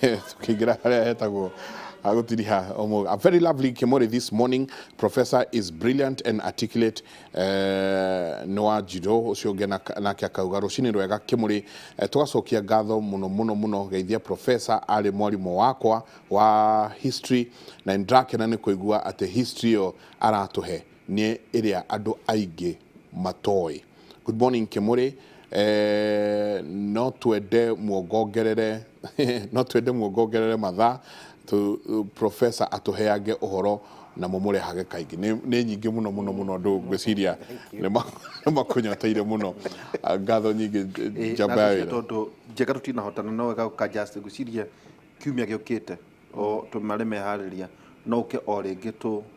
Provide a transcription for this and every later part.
Tukĩingĩra harĩa hetagwo gũtiriha ũmũthĩ. A very lovely Kimori this morning. Professor is brilliant and articulate. Nĩ wa Njirũ ũcio ũngĩ nake akauga rũcinĩ rwega Kimuri. Tũgacokia ngatho mũno mũno mũno geithia professor arĩ mwarimũ wakwa wa history na nĩndĩrakena nĩ kũigua atĩ history ĩyo aratũhe nĩ ĩrĩa andũ aingĩ matoĩ. Good morning Kimuri. No twende muongongerere no twende muongongerere mathaa tu professor atũheange ũhoro na mũmũrehage kaingĩ. Nĩ nyingĩ mũno mũno mũno andũ ngwĩciria nĩ makũnyoteire mũno. Ah, ngatho nyingĩ njamba ya na wĩra. Tondũ njega tũtinahotana no wega gũka just ngwĩciria kiumia gĩũkĩte o tũmarĩ meharĩria no ũke o rĩngĩ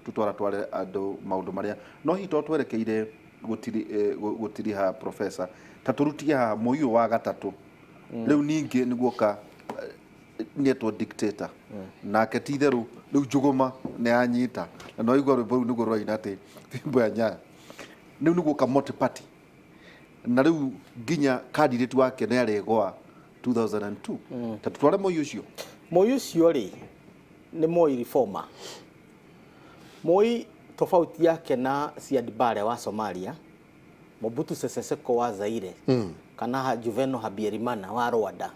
tũtwaratware andũ maũndũ marĩa no hihi to twerekeire gũtiriha professor ta tũrutie haha Moi ũyũ wa gatatũ rĩu ningĩ nĩguoka nĩetwo dictator nake ti itherũ rĩu njũgũma nĩ yanyita na no igua rwĩmbo rũu nĩguo rũraina atĩ fimbo ya nyayo rĩu nĩguoka multi party na rĩu nginya candidate wake nĩ arĩgwa 2002 ta tũtware Moi ũcio. Moi ũcio rĩ nĩ Moi reformer. Moi tofauti yake na Siad Barre wa Somalia, Mobutu Sese Seko wa Zaire, kana Juvenal Habyarimana wa Rwanda,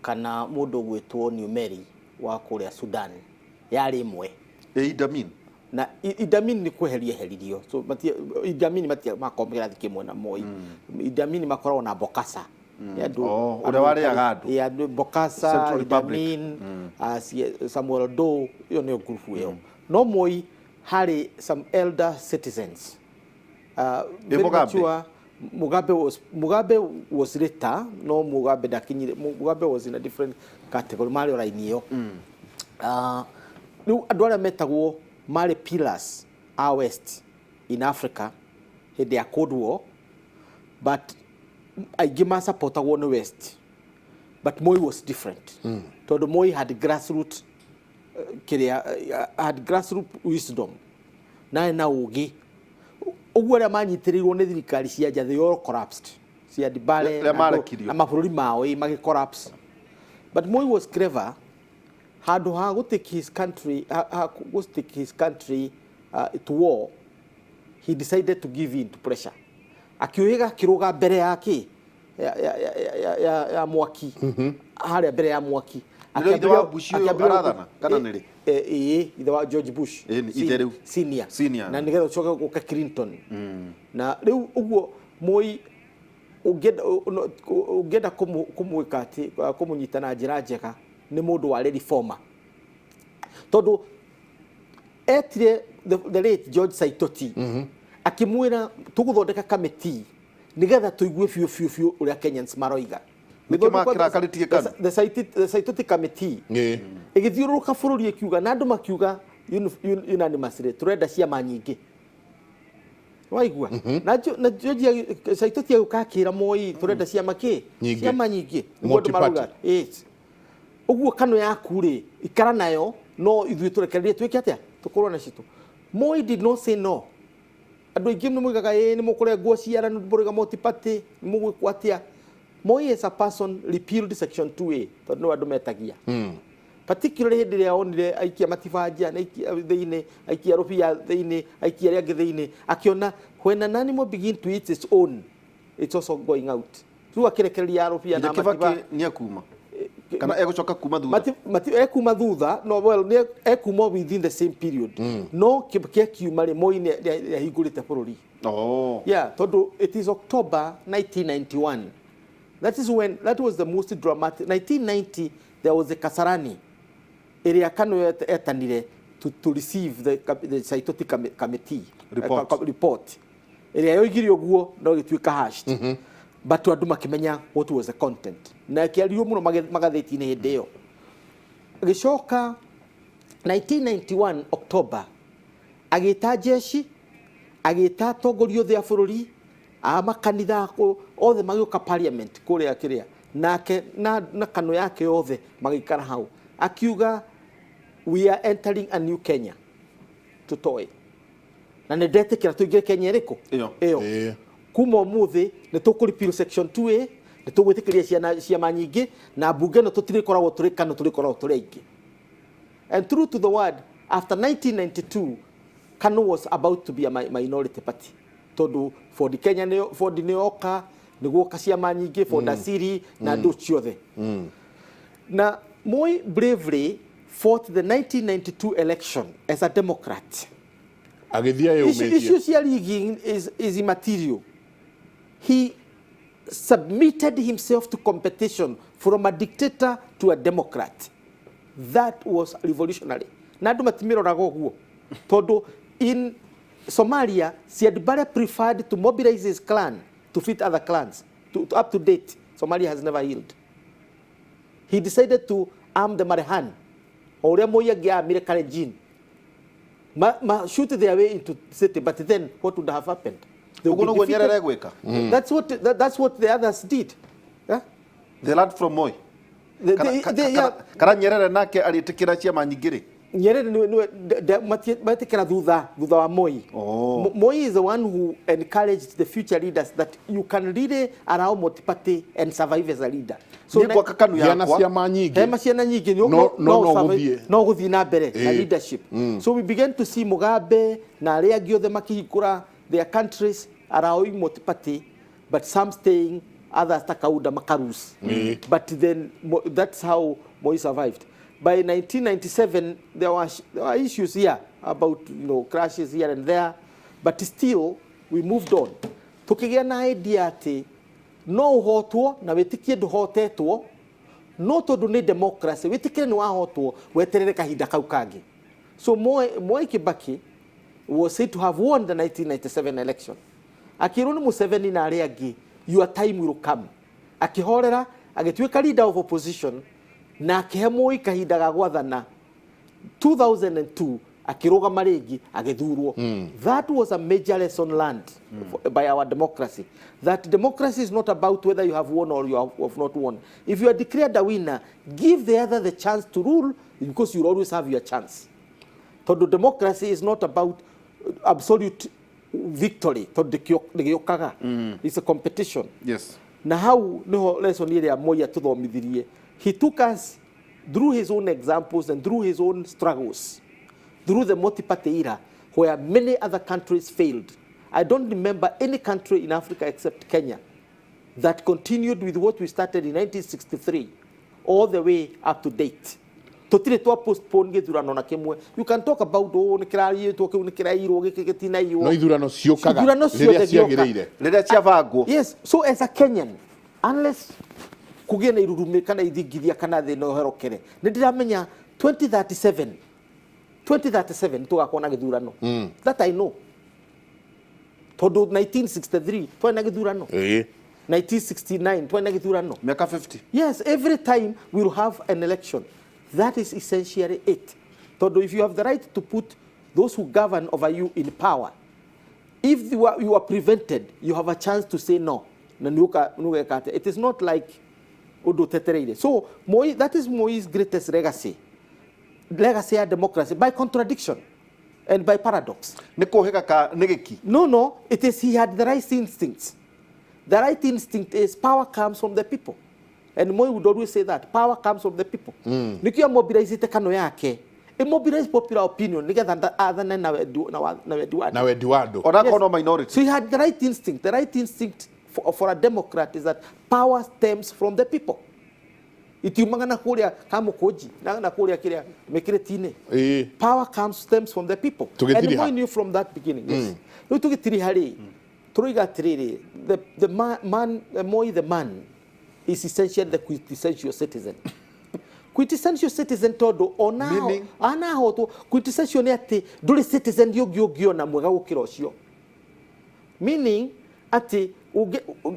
kana mũndũ ũgwĩtwo Numeri wa kũrĩa Sudan yarĩ ĩmwe. Ĩ Idi Amin? Na Idi Amin nĩ kweheria eheririo, so Idi Amin matia makorwo kĩrathi kĩmwe na Moi. Idi Amin makoragwo na Bokassa. Nĩ andũ Oh, ũrĩa warĩaga andũ. Ĩ, andũ Bokassa, Central Idi Republic. Amin, Samuel Doe, ĩyo nĩyo ngurubu ĩyo. No Moi harĩ some elder citizens. Very Mugabe? mature. Mugabe was later, no Mugabe ndakinyire. Mugabe was in a different category, marĩ o raini ĩyo. Rĩu andũ arĩa metagwo marĩ pillars a West in Africa hĩndĩ ya Cold War, but aingĩ masupportagwo nĩ West, but Moi was different tondũ Moi had grassroot kĩrĩa had grassroot wisdom na ũgĩ ũguo arĩa manyitĩrĩirwo nĩ thirikari cia nja, they all collapsed. Siad Barre Rĩa na andũ- marekirio. Na mabũrũri mao ĩ magĩ collapse, but Moi was clever. Handũ ha gũ take his country ha gũ take his country to war, he decided to give in to pressure. Akiũhĩga akĩrũga mbere ya kĩ ya mwaki harĩa mbere ya mwaki. Nĩrĩo ithe wa Bush ũyũ arathana, kana nĩrĩ? Ĩĩ, ithe wa George Bush. Ĩĩ, nĩ ithe rĩu. Senior. Senior. Na nĩgetha ũcoke gũke Clinton na rĩu ũguo Moi ũngĩenda kũmwĩka atĩ kũmũnyita na njĩra njega nĩ mũndũ warĩ reformer tondũ etire the late George Saitoti akĩmwĩra tũgũthondeka kamĩtĩ nĩgetha tũigue biũ biũ biũ ũrĩa Kenyans maroiga. Nĩkĩo makĩrakarĩtie KANU? The Saitoti committee ĩgĩthiũrũrũka bũrũri ĩkiuga na andũ makiuga unanimously tũrenda ciama nyingĩ, waigua? Na George Saitoti agĩũka akĩra Moi tũrenda ciama kĩ Nyingĩ. Ciama nyingĩ. Nĩguo andũ Multi-party. marauga. Yes. Ũguo kano yaku rĩ ikara nayo no ithuĩ tũrekererie twĩke atĩa tũkorwo na citũ. Moi did not say no. Andũ aingĩ nĩ moigaga ĩ nĩ mũkũrengwo ciara nĩ mũrĩga multi-party nĩ mũgwĩkwo atĩa. Moi as a person repealed section 2A tondũ nĩ andũ metagia, particularly hĩndĩ ĩrĩa onire aikia matibanja na aikia thĩinĩ, aikia rũbia thĩinĩ, aikia arĩa angĩ thĩinĩ, akĩona when an animal begin to eat its own, it's also going out. Rĩu akĩrekereria rũbia na Nginya matiba. Kibaki nĩ ekuma kana egũcoka kuma thutha? Mati ekuma thutha no, well, nĩ ekuma within the same period, no Kibaki akiuma rĩ Moi nĩ ahingũrĩte bũrũri. Yeah, tondũ it is October 1991. That is when that was the most dramatic. 1990 there was a Kasarani ĩrĩa KANU etanire to receive the Saitoti committee Report. Report ĩrĩa yoigire ũguo no ĩgĩtuĩka hashed, but andũ makĩmenya what was the content na ĩkĩario mũno magathĩti-inĩ hĩndĩ ĩyo. Gĩcoka 1991 October agĩta jeshi, agĩta atongoria othe a bũrũri a makanitha othe magĩũka parliament kũrĩa kĩrĩa nake na kano yake yothe magĩikara hau akiuga, "We are entering a new Kenya tũtoĩ na nĩ ndetĩkĩra tũingĩre Kenya ĩrĩkũ?" Ĩyo. Ĩyo. Kuma ũmũthĩ nĩ tũkũ repeal section 2A Nĩ tũgwĩtĩkĩria ciana ciama nyingĩ na mbunge ĩno tũtirĩkoragwo tũrĩ KANU, tũrĩkoragwo tũrĩ aingĩ. And true to the word, after 1992 KANU was about to be a minority party, tondũ Ford Kenya nĩ Ford nĩ yoka, nĩ guoka ciama nyingĩ, Ford Asili na andũ ciothe. Na Moi bravely fought the 1992 election as a Democrat. Agĩthiĩ Issue eyũmĩtie. Issue cia rigging is immaterial. He submitted himself to competition from a dictator to a democrat. That was revolutionary. Na andũ matimĩroraga ũguo. Tondũ in Somalia, Siad Barre preferred to mobilize his clan to fit other clans. To up to date, Somalia has never healed. He decided to arm the Marehan. O ũrĩa Moi angĩamire Kalenjin. Ma shoot their way into city, but then what would have happened? They would Ũguo be nĩguo defeated. Nyerere egwĩka. That's what the others did. Yeah? They learned from Moi. Yeah. Kana Nyerere nake arĩtĩkĩra ciama nyingĩ rĩ? Nyerere niwe metĩkĩra thutha wa Moi. Oh. Moi is the one who encouraged the future leaders that you can really allow multi-party and survive as a leader. So Niĩ gwaka KANU Gĩa na yakwa. ciama nyingĩ. Hema ciana nyingĩ No gũthiĩ. No gũthiĩ na mbere na leadership. So we began to see Mugabe na arĩa angĩ othe makĩhingũra their countries, allowing multi-party, but some staying, others ta Kaunda makarus. But then that's how Moi survived. By 1997 there were issues here about crashes here and there, but still we moved on. Tukĩgĩa na idea atĩ no ũhotwo na wĩtĩkie ndũhotetwo, no tondũ nĩ democracy, wĩtĩkĩre nĩ wahotwo, weterere kahinda kau kangĩ. So Moi Kibaki was said to have won the 1997 election. Akĩrwo nĩ Museveni na arĩa angĩ, "Your time will come." Akĩhorera, agĩtuĩka leader of opposition na akĩhe Moi kahinda ga gwathana. 2002 akĩrũgama rĩngĩ, agĩthurwo. That was a major lesson learned by our democracy, that democracy is not about whether you have won or you have not won. If you are declared a winner, give the other the chance to rule, because you'll always have your chance, tondũ democracy is not about absolute victory, tondũ ndĩgĩũkaga. It's a competition. Na hau niho lesson ĩrĩa Moi atũthomithirie. He took us through his own examples and through his own struggles through the multi-party era, where many other countries failed. I don't remember any country in Africa except Kenya that continued with what we started in 1963 all the way up to date. Tũtirĩ twa postpone gĩthurano na kĩmwe. You can talk about, oh, nĩ kĩrariĩtwo, kĩu nĩ kĩrairwo, gĩkĩ gĩtinaiywo. No ithurano ciũkaga Ithurano rĩrĩa ciothe cioka. ciagĩrĩire. Rĩrĩa ciabangwo. Yes, so as a Kenyan, unless kũgĩe na irurumĩ kana ithingithia kana thĩna ũherokere, nĩ ndĩramenya 2037, 2037 tũgakorwo na gĩthurano. That I know, tondũ 1963 twarĩ na gĩthurano, 1969 twarĩ na gĩthurano. Mĩaka 50. Yes, every time we'll have an election. That is essentially it. Todo if you have the right to put those who govern over you in power, if you are prevented, you have a chance to say no. Na nĩũgeka atĩa? It is not like ũndũ ũtetereire. So Moi, that is Moi's greatest legacy. Legacy ya democracy by contradiction and by paradox. Nĩ kũhĩga ka nĩ gĩki? No, it is he had the right instincts. The right instinct is power comes from the people. And Moi would always say that power comes from the people. Nĩkĩo amobilizĩte KANU yake. Imobilize popular opinion nĩgetha athane na wendi na wendi wa Na wendi wa andũ. Onakorwo no minority. So he had the right instinct. The right instinct for a Democrat is that power stems from the people. Itiumaga na kũrĩa kamũkũnji na kũrĩa kĩrĩa mĩkĩrĩti-inĩ. Power comes stems from the people. Tũgĩtiriha. And Moi knew from that beginning. Yes. Rĩu tũgĩtiriha rĩ, tũroiga atĩrĩrĩ, the man, Moi the man is essentially the quintessential citizen. Quintessential citizen tondũ ona Meaning? anahotwo. Quintessential nĩ atĩ ndũrĩ citizen ũngĩ ũngĩona mwega gũkĩra ũcio, meaning atĩ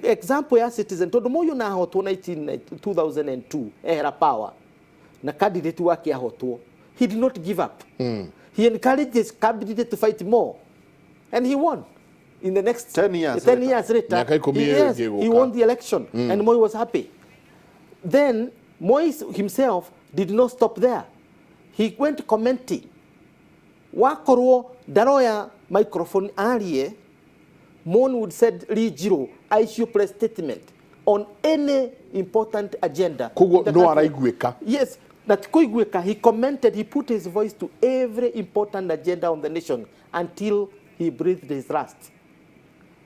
example ya citizen, tondũ Moi ona ahotwo 19 2002, ehera power na candidate wake ahotwo, he did not give up. He encouraged his candidate to fight more and he won in the next 10 years 10 later. Years later. Mĩaka 10 Yes, ĩyo ĩngĩ he ĩgũka. won the election and Moi was happy. Then Moi himself did not stop there. He went commenting. Wakorwo ndaroya microphone arie, Moi would said Lee Jiro issue press statement. On any important agenda. Koguo in the no country. araiguĩka. Yes, na ti kũiguĩka, he commented, he put his voice to every important agenda on the nation until he breathed his last.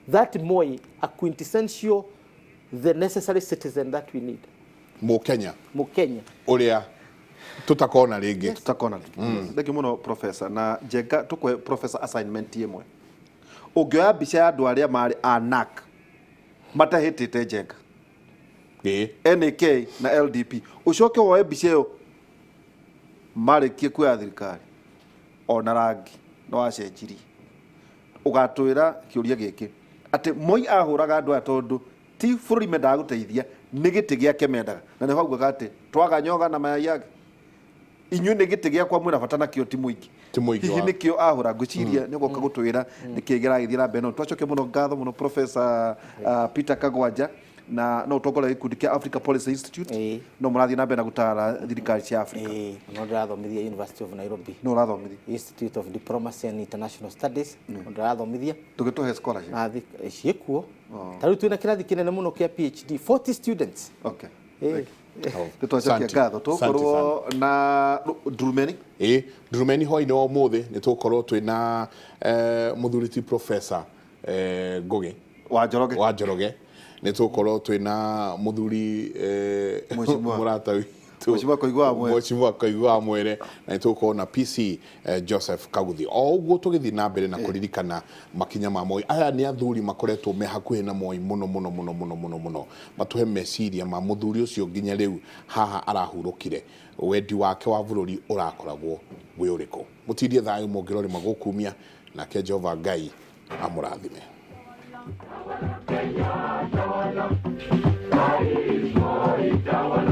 That Moi, a quintessential, the necessary citizen that we need. Mũkenya. Mũkenya. Ũrĩa tũtakona rĩngĩ. Tutakona rĩngĩ. Thank you mũno, professor. Na Njenga, tũkũhe professor assignment ĩmwe. Ũngĩoya mbica ya andũ arĩa marĩ a NAK matahĩtĩte Njenga, NAK na LDP, ũcoke woe mbica ĩyo marĩkie kuoya thirikari, ona rangi nĩ wacenjirie, ũgatwĩra kĩũria gĩkĩ atĩ Moi ahũraga andũ aya tondũ ti bũrũri mendaga gũteithia, nĩ gĩtĩ gĩake mendaga, na nĩho augaga atĩ twaga nyoga na mayai yake, inyuĩ nĩ gĩtĩ gĩakwa mwĩna bata nakĩo, ti mũingĩ. Ti mũingĩ. Hihi nĩkĩo ahũra? Ngwĩciria nĩ ũgoka gũtwĩra nĩkĩ kĩragĩthiĩ na mbere. No twacoke mũno ngatho mũno Professor Peter Kagwanja, na no ũtongoria gĩkundi kĩa Africa Policy Institute. No mũrathiĩ na mbere na gũtara thirikari cia Africa? Ĩĩ, no ndĩrathomithia University of Nairobi. No ũrathomithia? Institute of Diplomacy and International Studies, no ndĩrathomithia. Tũgĩtũhe scholarship? Nathi ciĩkuo. Ta rĩu twĩna kĩrathi kĩnene mũno kĩa PhD, 40 students. Ĩĩ. Nĩ twacokia Asante. ngatho. Asante. Tũgũkorwo na Ndurumeni. Ĩ, Ndurumeni hwainĩ wa ũmũthĩ nĩ tũgũkorwo twĩna mũthuri ti Professor Ngũgĩ wa Njoroge. Wa Njoroge. Nĩ tũgũkorwo twĩna mũthuri Mheshimiwa. mũrata witũ Mheshimiwa Koigu wa Mwere. Mheshimiwa Koigu wa Mwere, na nĩ tũgũkorwo na PC Joseph Kaguthi, o ũguo tũgĩthiĩ na mbere na kũririkana makinya ma Moi. Aya nĩ athuri makoretwo me hakuhĩ na Moi mũno mũno mũno mũno mũno mũno, matũhe meciria ma mũthuri ũcio nginya rĩu haha arahurũkire, wendi wake wa bũrũri ũrakoragwo wĩ ũrĩkũ. Mũtindie thayũ mũngĩrorĩma gũkumia nake Jehova Ngai amũrathime. Tawala.